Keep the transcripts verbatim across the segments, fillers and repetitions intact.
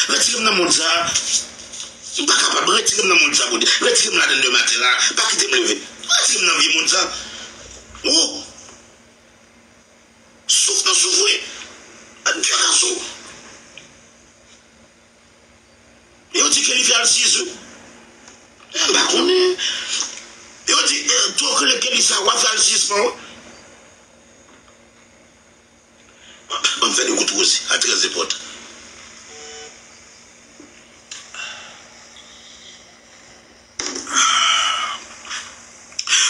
Retire m nan mond sa. M pa kapab. Retire m nan mond sa, Bondye. Retire m ladann demen maten la. Pa kite m leve. Retire m nan vye mond sa. Oh! Souf nan soufri. Dye gason. Yo di ke li fè alsis wi. M pa konnen. Yo di, eh, twò rele Kelly sa, w ap fè alsis non. Ban m fè de kout woze, a trè enpòtan.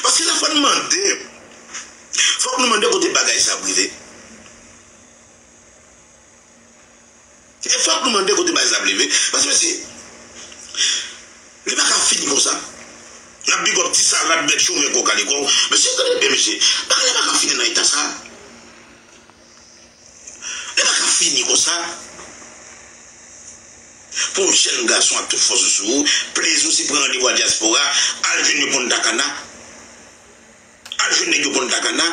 Paske la fò n mande, fòk nou mande kote bagay sa ap rive. E fòk nou mande kote bagay sa ap rive. Paske mesye, li pa ka fini konsa. N ap big up ti salad, bèt chomè kòk a lekòl. Mesye, tande byen, mesye. Bagay la pa ka fini nan eta sa. Li pa ka fini konsa. Pou yon jèn gason ak tout fòs ou sou ou, plezi w se pran randevou a dyaspora, al jwenn yo Punta Cana, al jwenn nèg yo Punta Cana,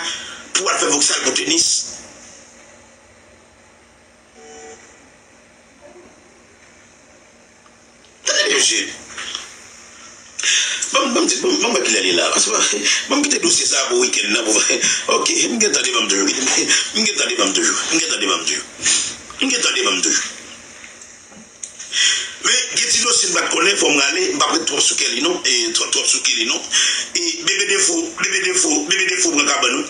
pou al fè voksal pou tenis. Tande byen, mesye. Ban m, ban m di, ban m, ban m wè kilè li la. Paske, ban m kite dosye sa pou wikenn nan pou, ok, m gen tan devan m toujou. M gen tan devan m toujou. M gen tan devan m toujou. M gen tan devan m toujou. Men, gen ti dosye m pa t konnen, fò m rale, m p ap ret twòp sou kè li non, e twòp, twòp sou kè li non. E bebe defo, bebe defo, bebe defo pran kabann wi.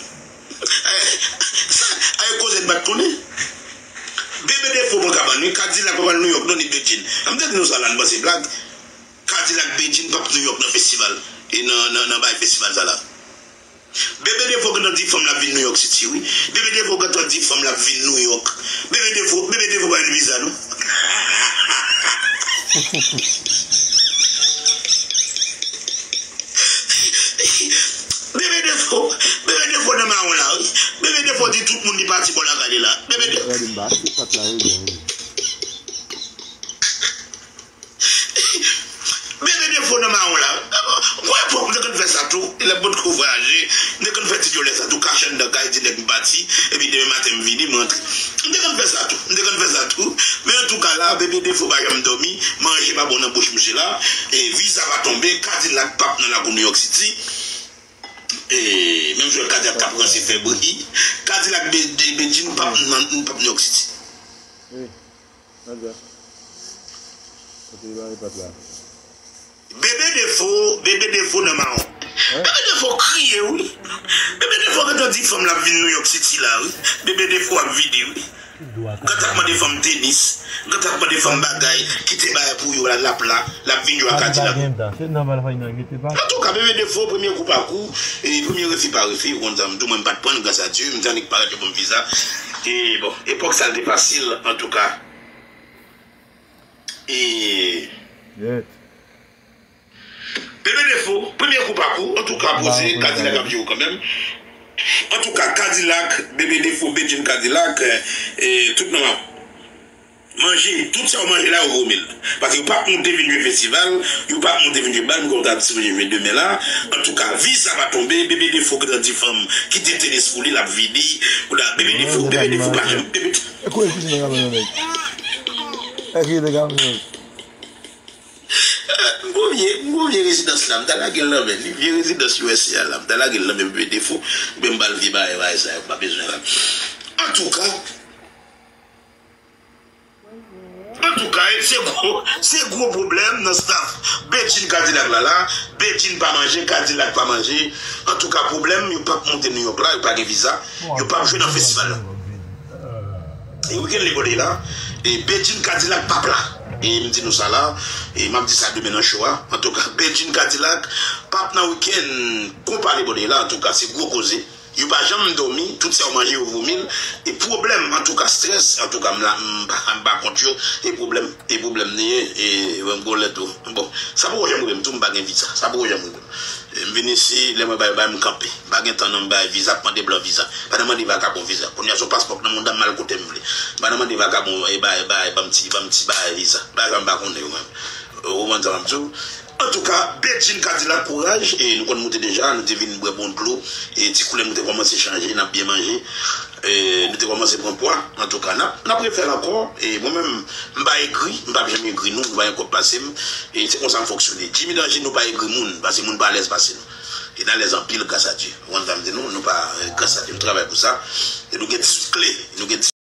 Sa, ay koze n pa t konnen. Bebe defo pran kabann wi, Kadilak pa pral Nouyòk non, ni Bedjine. M te di nou sa la, n panse blag. Kadilak Bedjine p ap Nouyòk nan festival. E nan, nan, nan bay festival sa la. Bebe defo gentan di fanm l ap vin Nouyòk City wi. Bebe defo gentan di fanm l ap vin Nouyòk. Bebe defo, bebe defo pa jwenn viza non. Bebe defo, bebe defo nan mawon la wi. Bebe defo di tout moun li pati bò lakay li la. Bebe defo. Bebe defo nan mawon la. Mwen epòk m te konn fè sa tou. Lè m potko vwayaje, m te konn fè ti dyòlè sa tou, kache anndan kay, di nèg m pati, epi demen maten m vini, m rantre. M te konn fè sa tou. M te konn fè sa tou. Men antouka la, bebe defo pa janm dòmi, manje pa bon nan bouch misye la. E viza pa tonbe, Kadilak p ap nan lakou Nouyòk City. E menm jan Kadilak t ap ranse fè bri, Kadilak Be-, Be-, Bedjine p ap nan, p ap Nouyòk City. Wi. Nadja. Kote li ba li pat la? Bebe defo, bebe defo nan mawon. Bebe defo kriye wi. Bebe defo gentan di fanm l ap vin Nouyòk City la wi. Bebe defo ap vide wi. Gentan ap mande fanm tenis. Gentan ap mande fanm bagay. Kite bagay pou yo la, l ap la. L ap vin jwe ak Kadilak. Antouka, bebe defo, premye kou pa kou. E premye refi pa refi. Ou konn sa m tou, mwen m pa t pran l, gras a Dye. M te annik parèt yo ban m viza. E bon, epòk sa l te fasil, antouka. E bebe defo, premye kou pa kou, antouka, poze, Kadilak ap jere w kanmenm. Antouka, Kadilak, bebe defo, Bedjine Kadilak, e tout nan manje, tout sa w manje la, yo vomi l. Paske yo p ap monte vin jwe festival, yo p ap monte vin jwe bal, m konn ta di si yo jwe demen la. Antouka, viza pa tonbe, bebe defo gentan di fanm, kite tenis pou li, l ap vini. Ou la, bebe defo, bebe defo pa janm, bebe. Gwo vye, gwo vye rezidans la, m ta lage l nan men li, vye rezidans U S A la, m ta lage l nan men bebe defo, oubyen m ba l vye bagay, bagay sa yo, m pa bezwen la. Antouka, antouka, se gwo, se gwo pwoblèm nan staff. Bedjine Kadilak la la, Bedjine pa manje, Kadilak pa manje. Antouka, pwoblèm, yo p ap monte Nouyòk la, yo pa gen viza, yo p ap jwe nan festival la. E wikenn li kote la, e Bedjine Kadilak p ap la. E m di nou sa la, e m ap di sa demen nan show a. Antouka, Bedjine Kadilak p ap nan wikenn konpa li kote la. Antouka, se gwo koze. Yo pa janm dòmi, tout sa yo manje, yo vomi l. E pwoblèm, antouka, strès, antouka, m la, m pa, m pa kont yo. E pwoblèm, e pwoblèm li ye, e, bon, lè tou. Bon, sa poko janm rive m tou, m pa gen viza. Sa poko janm rive m. E m vin isi, lè mwen bay, bay, m kanpe. M pa gen tan non, m bay viza, ap mande blan viza. Pa nan mande vakabon viza. Kounye a se yon paspò k nan mouda m, m al kote m vle. M pa nan mande vakabon, e bay, bay, ban m ti, ban m ti bagay viza. Bagay sa m pa konnen yo menm. Ou konprann sa m ap di w? Antouka, Bedjine Cadillac, kouraj. E nou konn moute deja, nou te vin bwè bon dlo. E ti koulè nou te kòmanse chanje, n ap byen manje. E nou te kòmanse pran pwa. Antouka, n ap, n ap refè l ankò. E mwen menm, m pa egri, m p ap janm egri nou, nou pa gen kòb pase m. E se konsa m fonksyone. Jimmy Danje, nou pa egri moun, pase moun pa alèz pase nou. E n alèz anpil, gras a Dye. Ou konn sa m di nou, nou pa, gras a Dye, nou travay pou sa. E nou gen ti kle, nou gen ti